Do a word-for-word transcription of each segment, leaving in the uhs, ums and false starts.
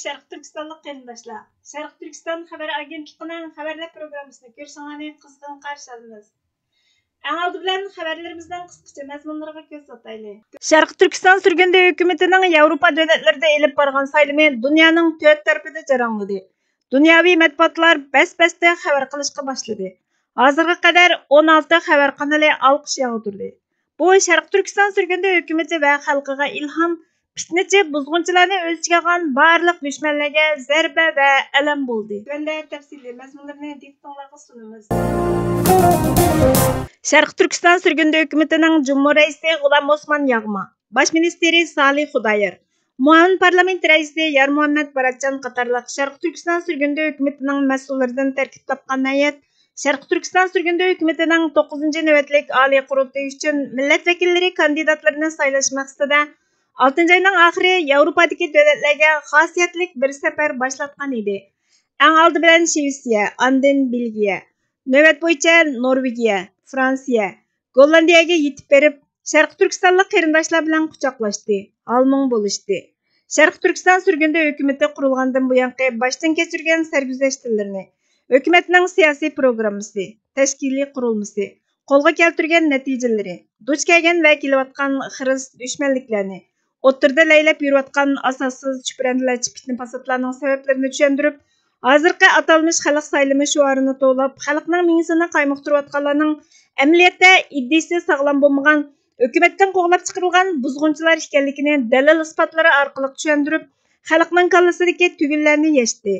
شەرقىي تۈركىستانلىق قېرىنداشلار، شەرقىي تۈركىستان خەۋەر ئاگېنتلىقىنىڭ خەۋەرلەر پروگراممىسىنى كۆرۈشۈڭلارنى قىزغىن قارشى ئالىمىز. ئەڭ ئالدى بىلەن خەۋەرلىرىمىزنىڭ قىسقىچە مەزمۇنلىرىغا كۆز تارتايلى. شەرقىي تۈركىستان سۈرگۈندە ھۆكۈمىتىنىڭ ياۋروپا دۆلەتلىرىدە ئېلىپ بارغان سايلىمى دۇنيانىڭ تۆت تەرىپىدە جەريانلىدى. دۇنياۋى مەتبۇئاتلار بەس-بەستە خەۋەر قىلىشقا باشلىدى. ھازىرغا قەدەر ئون ئالتە خەۋەر قانىلى ئالقىش ياغدۇردى. بۇ شەرقىي تۈركىستان سۈرگۈندە ھۆكۈمىتى ۋە خەلقىگە ئىلھام، پىتنىچى، بۇزغۇنچىلارنى ئۆز ئىچىگە ئالغان بارلىق دۈشمەنلەرگە زەربە ۋە ئەلەم بولدى. تۆۋەندە تەپسىلىي مەزمۇنلىرىنى دىققىتىڭلارغا سۇنىمىز. شەرقىي تۈركىستان سۈرگۈندە ھۆكۈمىتىنىڭ جۇمھۇر رەئىسى غۇلام ئوسمان ياغما، باش مىنىستىرى سالىھ خۇدايار، مۇئاۋىن پارلامېنت رەئىسى يارمۇھەممەت باراتجان قاتارلىق شەرقىي تۈركىستان سۈرگۈندە ھۆكۈمىتىنىڭ مەسئۇللىرىدىن تەركىب تاپقان ھەيئەت شەرقىي تۈركىستان سۈرگۈندە ھۆكۈمىتىنىڭ توققۇزىنچى نۆۋەتلىك ئالىي قۇرۇلتىيى ئۈچۈن مىللەت ۋەكىللىرى كاندىداتلىرىنى سايلاش مەقسىتىدە ئالتىنچى ئاينىڭ ئاخىرى ياۋروپادىكى دۆلەتلەرگە خاسىيەتلىك بىر سەپەر باشلاتقان ئىدى. ئەڭ ئالدى بىلەن شىۋېتسىيە، ئاندىن بېلگىيە، نۆۋەت بويىچە نورۋېگىيە، فرانسىيە، گوللاندىيەگە يېتىپ بېرىپ، شەرقىي تۈركىستانلىق قېرىنداشلار بىلەن قۇچاقلاشتى، ھالمۇڭ بولۇشتى. شەرقىي تۈركىستان سۈرگۈندە ھۆكۈمىتى قۇرۇلغاندىن بۇيانقى باشتىن كەچۈرگەن سەرگۈزەشتلىرىنى، ھۆكۈمەتنىڭ سىياسىي پروگراممىسى، تەشكىلىي قۇرۇلمىسى، قولغا كەلتۈرگەن نەتىجىلىرى، دۇچ كەلگەن ۋە كېلىۋاتقان خىرىس دۈشمەنلىكلەرنى، ئوتتۇرىدا لەيلەپ يۈرۈۋاتقان ئاساسسىز چۈپرەندىلەرچە پىتنە-پاساتلارنىڭ سەۋەبلىرىنى چۈشەندۈرۈپ، ھازىرقى ئاتالمىش خەلق سايلىمى شوئارىنى توۋلاپ، خەلقنىڭ مېڭىسىنى قايمۇقتۇرۇۋاتقانلارنىڭ ئەمەلىيەتتە ئىدىيىسى ساغلام بولمىغان، ھۆكۈمەتتىن قوغلاپ چىقىرىلغان بۇزغۇنچىلار ئىكەنلىكىنى دەلىل-ئىسپاتلىرى ئارقىلىق چۈشەندۈرۈپ، خەلقنىڭ كاللىسىدىكى تۈگۈنلەرنى يەشتى.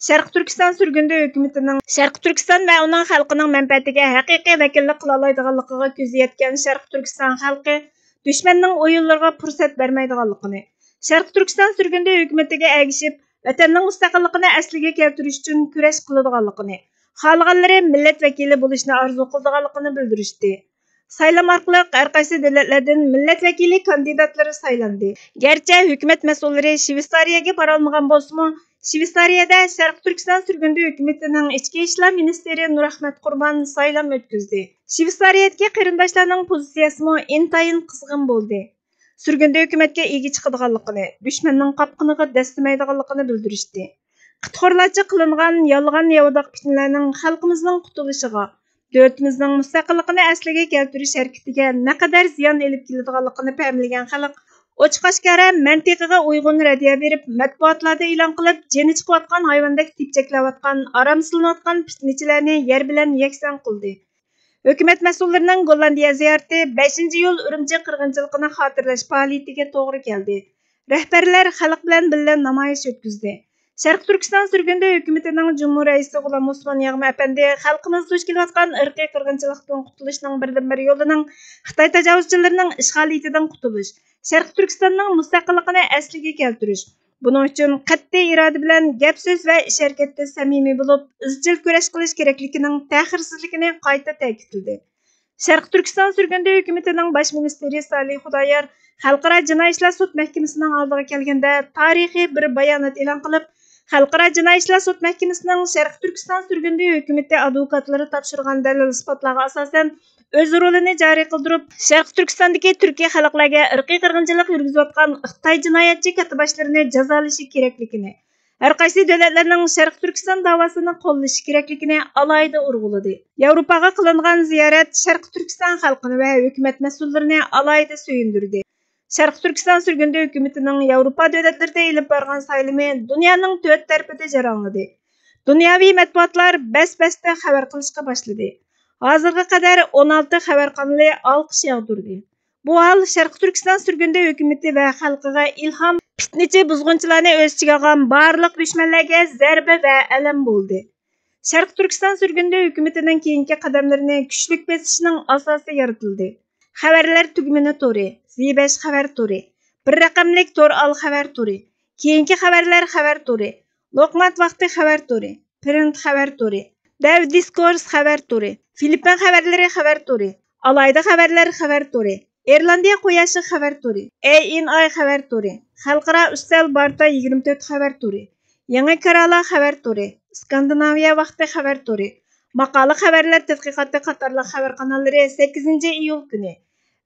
شەرقىي تۈركىستان سۈرگۈندە ھۆكۈمىتىنىڭ شەرقىي تۈركىستان ۋە ئۇنىڭ خەلقىنىڭ مەنپەئەتىگە ھەقىقىي ۋەكىللىك قىلالايدىغانلىقىغا كۆزى يەتكەن شەرقىي تۈركىستان خەلقى دۈشمەننىڭ ئويۇنلىرىغا پۇرسەت بەرمەيدىغانلىقىنى، شەرقىي تۈركىستان سۈرگۈندە ھۆكۈمىتىگە ئەگىشىپ، ۋەتەننىڭ مۇستەقىللىقىنى ئەسلىگە كەلتۈرۈش ئۈچۈن كۈرەش قىلىدىغانلىقىنى، خالىغانلىرى مىللەت ۋەكىلى بولۇشنى ئارزۇ قىلىدىغانلىقىنى بىلدۈرۈشتى. سايلام ئارقىلىق ھەر قايسى دۆلەتلەردىن مىللەت ۋەكىلى كاندىداتلىرى سايلاندى. گەرچە ھۆكۈمەت مەسئۇللىرى شىۋېتسارىيەگە بارالمىغان بولسىمۇ، شىۋېتسارىيەدە شەرقىي تۈركىستان سۈرگۈندە ھۆكۈمىتىنىڭ ئىچكى ئىشلار مىنىستىرى نۇرئەخمەت قۇربان سايلام ئۆتكۈزدى. شىۋېتسارىيەدىكى قېرىنداشلارنىڭ پوزىتسىيەسىمۇ ئىنتايىن قىزغىن بولدى. سۈرگۈندە ھۆكۈمەتكە ئىگە چىقىدىغانلىقىنى، دۈشمەننىڭ قاپقىنىغا دەسسىمەيدىغانلىقىنى بىلدۈرۈشتى. قىتخورلارچە قىلىنغان يالغان ياۋىداق پىتنىلەرنىڭ خەلقىمىزنىڭ قۇتۇلۇشىغا، دۆلىتىمىزنىڭ مۇستەقىللىقىنى ئەسلىگە كەلتۈرۈش ھەرىكىتىگە نەقەدەر زىيان ئېلىپ كېلىدىغانلىقىنى پەملىگەن خەلق ئوچۇق-ئاشكارا مەنتىقىگە ئۇيغۇن رەددىيە بېرىپ، مەتبۇئاتلاردا ئېلان قىلىپ، جېنى چىقىۋاتقان ھايۋاندەك تېپچەكلەۋاتقان، ئارامسىزلىنىۋاتقان پىتنىچىلەرنى يەر بىلەن يەكسان قىلدى. ھۆكۈمەت مەسئۇللىرىنىڭ گوللاندىيە زىيارىتى بەشىنچى ئىيۇل ئۈرۈمچى قىرغىنچىلىقىنى خاتىرىلەش پائالىيىتىگە توغرا كەلدى. رەھبەرلەر خەلق بىلەن بىللە نامايىش ئۆتكۈزدى. شەرقىي تۈركىستان سۈرگۈندە ھۆكۈمىتىنىڭ جۇمھۇر رەئىسى غۇلام ئوسمان ياغما ئەپەندى خەلقىمىز دۇچ كېلىۋاتقان ئىرقىي قىرغىنچىلىقتىن قۇتۇلۇشنىڭ بىردىنبىر يولىنىڭ خىتاي تاجاۋۇزچىلىرىنىڭ ئىشغالىيىتىدىن قۇتۇلۇش، شەرقىي تۈركىستاننىڭ مۇستەقىللىقىنى ئەسلىگە كەلتۈرۈش، بۇنىڭ ئۈچۈن قەتئىي ئىرادە بىلەن گەپ-سۆز ۋە ئىش-ھەرىكەتتە سەمىمىي بولۇپ، ئىزچىل كۈرەش قىلىش كېرەكلىكىنىڭ تەخىرسىزلىكىنى قايتا تەكىتلىدى. شەرقىي تۈركىستان سۈرگۈندە ھۆكۈمىتىنىڭ باش مىنىستىرى سالىھ خۇدايار خەلقئارا جىنايى ئىشلار سوت مەھكىمىسىنىڭ ئالدىغا كەلگەندە، تارىخىي بىر بايانات ئېلان قىلىپ، خەلقئارا جىنايى ئىشلار سوت مەھكىمىسىنىڭ شەرقىي تۈركىستان سۈرگۈندە ھۆكۈمىتى ئادۋوكاتلىرى تاپشۇرغان دەلىل-ئىسپاتلارغا ئاساسەن، ئۆز رولىنى جارى قىلدۇرۇپ، شەرقىي تۈركىستاندىكى تۈركىي خەلقلەرگە ئىرقىي قىرغىنچىلىق يۈرگۈزۈۋاتقان خىتاي جىنايەتچى كاتتىباشلىرىنى جازالىشى كېرەكلىكىنى، ھەر قايسى دۆلەتلەرنىڭ شەرقىي تۈركىستان داۋاسىنى قوللىشى كېرەكلىكىنى ئالاھىدە ئۇرغۇلىدى. ياۋروپاغا قىلىنغان زىيارەت شەرقىي تۈركىستان خەلقىنى ۋە ھۆكۈمەت مەسئۇللىرىنى ئالاھىدە سۆيۈندۈردى. شەرقىي تۈركىستان سۈرگۈندە ھۆكۈمىتىنىڭ ياۋروپا دۆلەتلىرىدە ئېلىپ بارغان سايلىمى دۇنيانىڭ تۆت تەرىپىدە جەريانلىدى. دۇنياۋى مەتبۇئاتلار بەس-بەستە خەۋەر قىلىشقا باشلىدى. ھازىرغا قەدەر ئون ئالتە خەۋەر قانىلى ئالقىش ياغدۇردى. بۇ ھال شەرقىي تۈركىستان سۈرگۈندە ھۆكۈمىتى ۋە خەلقىگە ئىلھام، پىتنىچى، بۇزغۇنچىلارنى ئۆز ئىچىگە ئالغان بارلىق دۈشمەنلەرگە زەربە ۋە ئەلەم بولدى. شەرقىي تۈركىستان سۈرگۈندە ھۆكۈمىتىنىڭ كېيىنكى قەدەملىرىنى كۈچلۈك بېسىشنىڭ ئاساسى يارىتىلدى. خەۋەرلەر تۈگمىنى تورى، زى بەش خەۋەر تورى، بىر رەقەملىك تور ئال خەۋەر تورى، كېيىنكى خەۋەرلەر خەۋەر تورى، لوقمات ۋاقتى خەۋەر تورى، پرىنت خەۋەر تورى، دەۋ دىسكورس خەۋەر تورى، فىلىپپىن خەۋەرلىرى خەۋەر تورى، ئالاھىدە خەۋەرلەر خەۋەر تورى، ئىرلاندىيە قۇياشى خەۋەر تورى، ئەي ئېن ئاي خەۋەر تورى، خەلقئارا ئۈستەل بارتا يىگىرمە تۆت خەۋەر تورى، يېڭى كارالا خەۋەر تورى، ئىسكاندىناۋىيە ۋاقتى خەۋەر تورى، ماقالە خەۋەرلەر تەتقىقاتى قاتارلىق خەۋەر قاناللىرى سەككىزىنچى ئىيۇل كۈنى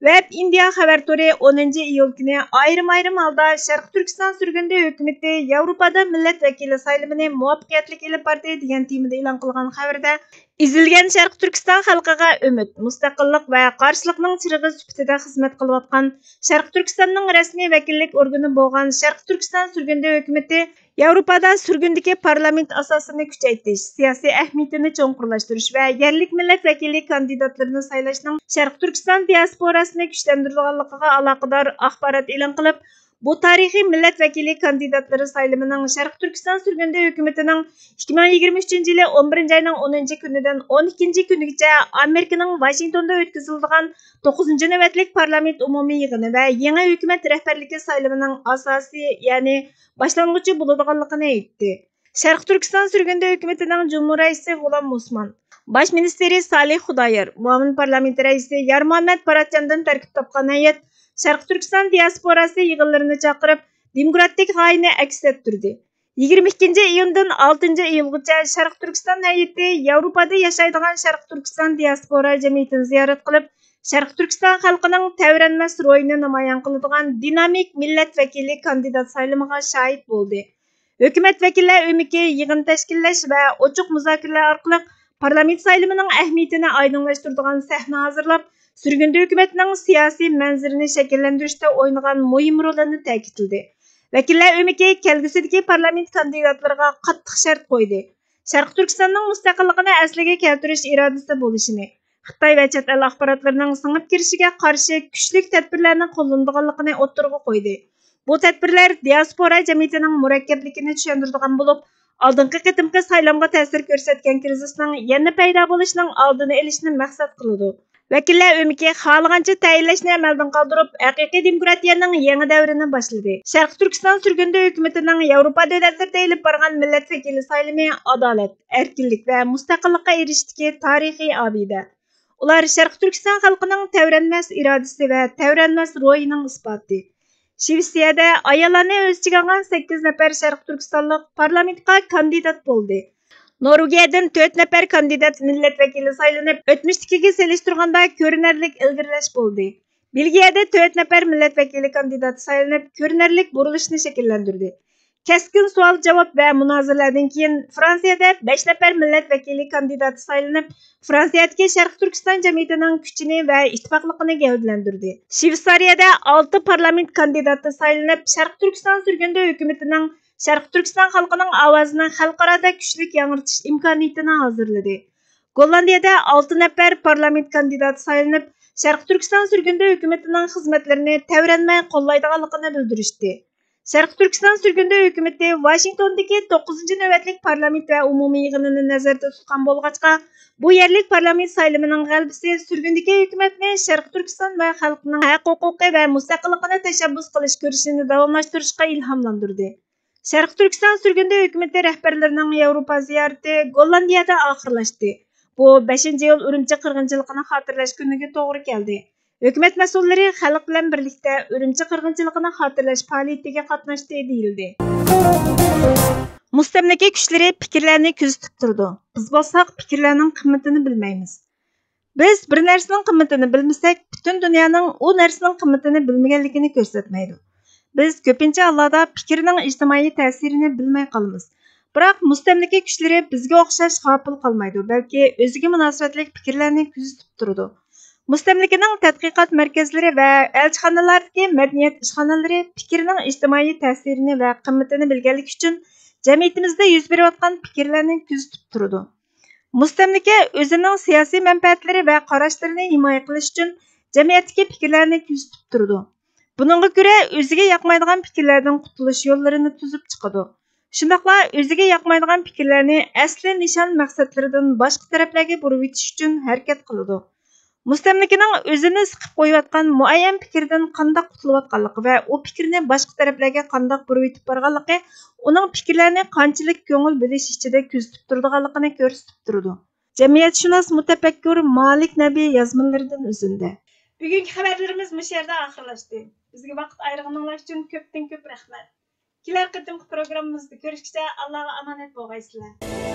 ۋېب ئىندىيا خەۋەر تورى ئونىنچى ئىيۇل كۈنى ئايرىم-ئايرىم ھالدا شەرقىي تۈركىستان سۈرگۈندە ھۆكۈمىتى ياۋروپادا مىللەت ۋەكىلى سايلىمىنى مۇۋەپپەقىيەتلىك ئېلىپ باردى دېگەن تېمىدا ئېلان قىلغان خەۋىرىدە، ئېزىلگەن شەرقىي تۈركىستان خەلقىگە ئۈمىد، مۇستەقىللىق ۋە قارشىلىقنىڭ چىرىغى سۈپىتىدە خىزمەت قىلىۋاتقان شەرقىي تۈركىستاننىڭ رەسمىي ۋەكىللىك ئورگىنى بولغان شەرقىي تۈركىستان سۈرگۈندە ھۆكۈمىتى ياۋروپادا سۈرگۈندىكى پارلامېنت ئاساسىنى كۈچەيتىش، سىياسىي ئەھمىيىتىنى چوڭقۇرلاشتۇرۇش ۋە يەرلىك مىللەت ۋەكىلى كاندىداتلىرىنى سايلاشنىڭ شەرقىي تۈركىستان دىياسپوراسىنى كۈچلەندۈرىدىغانلىقىغا ئالاقىدار ئاخبارات ئېلان قىلىپ، بۇ تارىخىي مىللەت ۋەكىلى كاندىداتلىرى سايلىمىنىڭ شەرقىي تۈركىستان سۈرگۈندە ھۆكۈمىتىنىڭ ئىككى مىڭ يىگىرمە ئۈچىنچى يىلى ئون بىرىنچى ئاينىڭ ئونىنچى كۈنىدىن ئون ئىككىنچى كۈنىگىچە ئامېرىكىنىڭ ۋاشىنگتوندا ئۆتكۈزۈلىدىغان توققۇزىنچى نۆۋەتلىك پارلامېنت ئومۇمىي يىغىنى ۋە يېڭى ھۆكۈمەت رەھبەرلىكى سايلىمىنىڭ ئاساسىي، يەنى باشلانغۇچى بولىدىغانلىقىنى ئېيتتى. شەرقىي تۈركىستان سۈرگۈندە ھۆكۈمىتىنىڭ جۇمھۇر رەئىسى غۇلام ئوسمان، باش مىنىستىرى سالىھ خۇدايار، مۇئاۋىن پارلامېنت رەئىسى يارمامەت پاراتجاندىن تەركىب تاپقان ھەيئەت شەرقىي تۈركىستان دىياسپوراسى يىغىنلىرىنى چاقىرىپ، دېموكراتىك غايىنى ئەكس ئەتتۈردى. يىگىرمە ئىككىنچى ئىيۇندىن ئالتىنچى ئىيۇلغىچە شەرقىي تۈركىستان ھەيئىتى ياۋروپادا ياشايدىغان شەرقىي تۈركىستان دىياسپورا جەمئىيىتىنى زىيارەت قىلىپ، شەرقىي تۈركىستان خەلقىنىڭ تەۋرەنمەس روھىنى نامايان قىلىدىغان دىنامىك مىللەت ۋەكىلى كاندىدات سايلىمىغا شاھىت بولدى. ھۆكۈمەت ۋەكىللەر ئۆمىكى يىغىن تەشكىللەش ۋە ئوچۇق مۇزاكىرىلەر ئارقىلىق پارلامېنت سايلىمىنىڭ ئەھمىيىتىنى ئايدىڭلاشتۇرىدىغان سەھنە ھازىرلاپ، سۈرگۈندە ھۆكۈمەتنىڭ سىياسىي مەنزىرىنى شەكىللەندۈرۈشتە ئوينىغان مۇھىم رولىنى تەكىتلىدى. ۋەكىللەر ئۆمىكى كەلگۈسىدىكى پارلامېنت كاندىداتلىرىغا قاتتىق شەرت قويدى. شەرقىي تۈركىستاننىڭ مۇستەقىللىقىنى ئەسلىگە كەلتۈرۈش ئىرادىسى بولۇشىنى، خىتاي ۋە چەت ئەل ئاخباراتلىرىنىڭ سىڭىپ كىرىشىگە قارشى كۈچلۈك تەدبىرلەرنى قوللىنىدىغانلىقىنى ئوتتۇرىغا قويدى. بۇ تەدبىرلەر دىياسپورا جەمئىيىتىنىڭ مۇرەككەپلىكىنى چۈشەندۈرىدىغان بولۇپ، ئالدىنقى قېتىمقى سايلامغا تەسىر كۆرسەتكەن كىرىزىسنىڭ يەنە پەيدا بولۇشىنىڭ ئالدىنى ئېلىشنى مەقسەت قىلىدۇ. ۋەكىللەر ئۆمىكى خالىغانچە تەيىنلەشنى ئەمەلدىن قالدۇرۇپ، ھەقىقىي دېموكراتىيەنىڭ يېڭى دەۋرىنى باشلىدى. شەرقىي تۈركىستان سۈرگۈندە ھۆكۈمىتىنىڭ ياۋروپا دۆلەتلىرىدە ئېلىپ بارغان مىللەت ۋەكىلى سايلىمى ئادالەت، ئەركىنلىك ۋە مۇستەقىللىققا ئېرىشىشتىكى تارىخىي ئابىدە. ئۇلار شەرقىي تۈركىستان خەلقىنىڭ تەۋرەنمەس ئىرادىسى ۋە تەۋرەنمەس روھىنىڭ ئىسپاتى. شىۋېتسىيەدە ئاياللارنى ئۆز ئىچىگە ئالغان سەككىز نەپەر شەرقىي تۈركىستانلىق پارلامېنتقا كاندىدات بولدى. نورۋېگىيەدىن تۆت نەپەر كاندىدات مىللەت ۋەكىلى سايلىنىپ، ئۆتمۈشتىكىگە سېلىشتۇرغاندا كۆرۈنەرلىك ئىلگىرىلەش بولدى. بېلگىيەدە تۆت نەپەر مىللەت ۋەكىلى كاندىداتى سايلىنىپ، كۆرۈنەرلىك بۇرۇلۇشنى شەكىللەندۈردى. كەسكىن سوئال-جاۋاب ۋە مۇنازىرىلەردىن كېيىن، فرانسىيەدە بەش نەپەر مىللەت ۋەكىلى كاندىداتى سايلىنىپ، فرانسىيەدىكى شەرقىي تۈركىستان جەمئىيىتىنىڭ كۈچىنى ۋە ئىتتىپاقلىقىنى گەۋدىلەندۈردى. شىۋېتسارىيەدە ئالتە پارلامېنت كاندىداتى سايلىنىپ، شەرقىي تۈركىستان سۈرگۈندە ھۆكۈمىتىنىڭ شەرقىي تۈركىستان خەلقىنىڭ ئاۋازىنى خەلقئارادا كۈچلۈك ياڭرىتىش ئىمكانىيىتىنى ھازىرلىدى. گوللاندىيەدە ئالتە نەپەر پارلامېنت كاندىداتى سايلىنىپ، شەرقىي تۈركىستان سۈرگۈندە ھۆكۈمىتىنىڭ خىزمەتلىرىنى تەۋرەنمەي قوللايدىغانلىقىنى بىلدۈرۈشتى. شەرقىي تۈركىستان سۈرگۈندە ھۆكۈمىتى ۋاشىنگتوندىكى توققۇزىنچى نۆۋەتلىك پارلامېنت ۋە ئومۇمىي يىغىنىنى نەزەردە تۇتقان بولغاچقا، بۇ يەرلىك پارلامېنت سايلىمىنىڭ غەلىبىسى سۈرگۈندىكى ھۆكۈمەتنى شەرقىي تۈركىستان ۋە خەلقىنىڭ ھەق-ھوقۇقى ۋە مۇستەقىللىقىنى تەشەببۇس قىلىش كۈرىشىنى داۋاملاشتۇرۇشقا ئىلھاملاندۇردى. شەرقىي تۈركىستان سۈرگۈندە ھۆكۈمىتى رەھبەرلىرىنىڭ ياۋروپا زىيارىتى گوللاندىيەدە ئاخىرلاشتى. بۇ بەشىنچى ئىيۇل ئۈرۈمچى قىرغىنچىلىقىنى خاتىرىلەش كۈنىگە توغرا كەلدى. ھۆكۈمەت مەسئۇللىرى خەلق بىلەن بىرلىكتە ئۈرۈمچى قىرغىنچىلىقىنى خاتىرىلەش پائالىيىتىگە قاتناشتى دېيىلدى. مۇستەملىكە كۈچلىرى پىكىرلەرنى كۆزىتىپ تۇرىدۇ. بىز بولساق پىكىرلەرنىڭ قىممىتىنى بىلمەيمىز. بىز بىر نەرسىنىڭ قىممىتىنى بىلمىسەك، پۈتۈن دۇنيانىڭ ئۇ نەرسىنىڭ قىممىتىنى بىلمىگەنلىكىنى كۆرسەتمەيدۇ. بىز كۆپىنچە ھاللاردا پىكىرنىڭ ئىجتىمائىي تەسىرىنى بىلمەي قالىمىز. بىراق مۇستەملىكە كۈچلىرى بىزگە ئوخشاش غاپىل قالمايدۇ، بەلكى ئۆزىگە مۇناسىۋەتلىك پىكىرلەرنى كۆزىتىپ تۇرىدۇ. مۇستەملىكىنىڭ تەتقىقات مەركەزلىرى ۋە ئەلچىخانىلاردىكى مەدەنىيەت ئىشخانىلىرى پىكىرنىڭ ئىجتىمائىي تەسىرىنى ۋە قىممىتىنى بىلگەنلىكى ئۈچۈن، جەمئىيىتىمىزدە يۈز بېرىۋاتقان پىكىرلەرنى كۆزىتىپ تۇرىدۇ. مۇستەملىكە ئۆزىنىڭ سىياسىي مەنپەئەتلىرى ۋە قاراشلىرىنى ھىمايە قىلىش ئۈچۈن جەمئىيەتتىكى پىكىرلەرنى كۆزىتىپ تۇرىدۇ. بۇنىڭغا كۆرە، ئۆزىگە ياقمايدىغان پىكىرلەردىن قۇتۇلۇش يوللىرىنى تۈزۈپ چىقىدۇ. شۇنداقلا ئۆزىگە ياقمايدىغان پىكىرلەرنى ئەسلى نىشان مەقسەتلىرىدىن باشقا تەرەپلەرگە بۇرۇۋېتىش ئۈچۈن ھەرىكەت قىلىدۇ. مۇستەملىكىنىڭ ئۆزىنى سىقىپ قويۇۋاتقان مۇئەييەن پىكىردىن قانداق قۇتۇلۇۋاتقانلىقى ۋە ئۇ پىكىرنى باشقا تەرەپلەرگە قانداق بۇرۇۋېتىپ بارغانلىقى ئۇنىڭ پىكىرلەرنى قانچىلىك كۆڭۈل بۆلۈش ئىچىدە كۆزىتىپ تۇرىدىغانلىقىنى كۆرسىتىپ تۇرىدۇ. جەمئىيەتشۇناس مۇتەپەككۇر مالىك نەبى يازمىلىرىدىن ئۈزۈندە. بۈگۈنكى خەۋەرلىرىمىز مۇشۇ يەردە ئاخىرلاشتى. بىزگە ۋاقىت ئايرىغىنىڭلار ئۈچۈن كۆپتىن كۆپ رەھمەت. كېلەر قېتىمقى پروگراممىمىزدا كۆرۈشكىچە ئاللاغا ئامانەت بولغايسىلەر.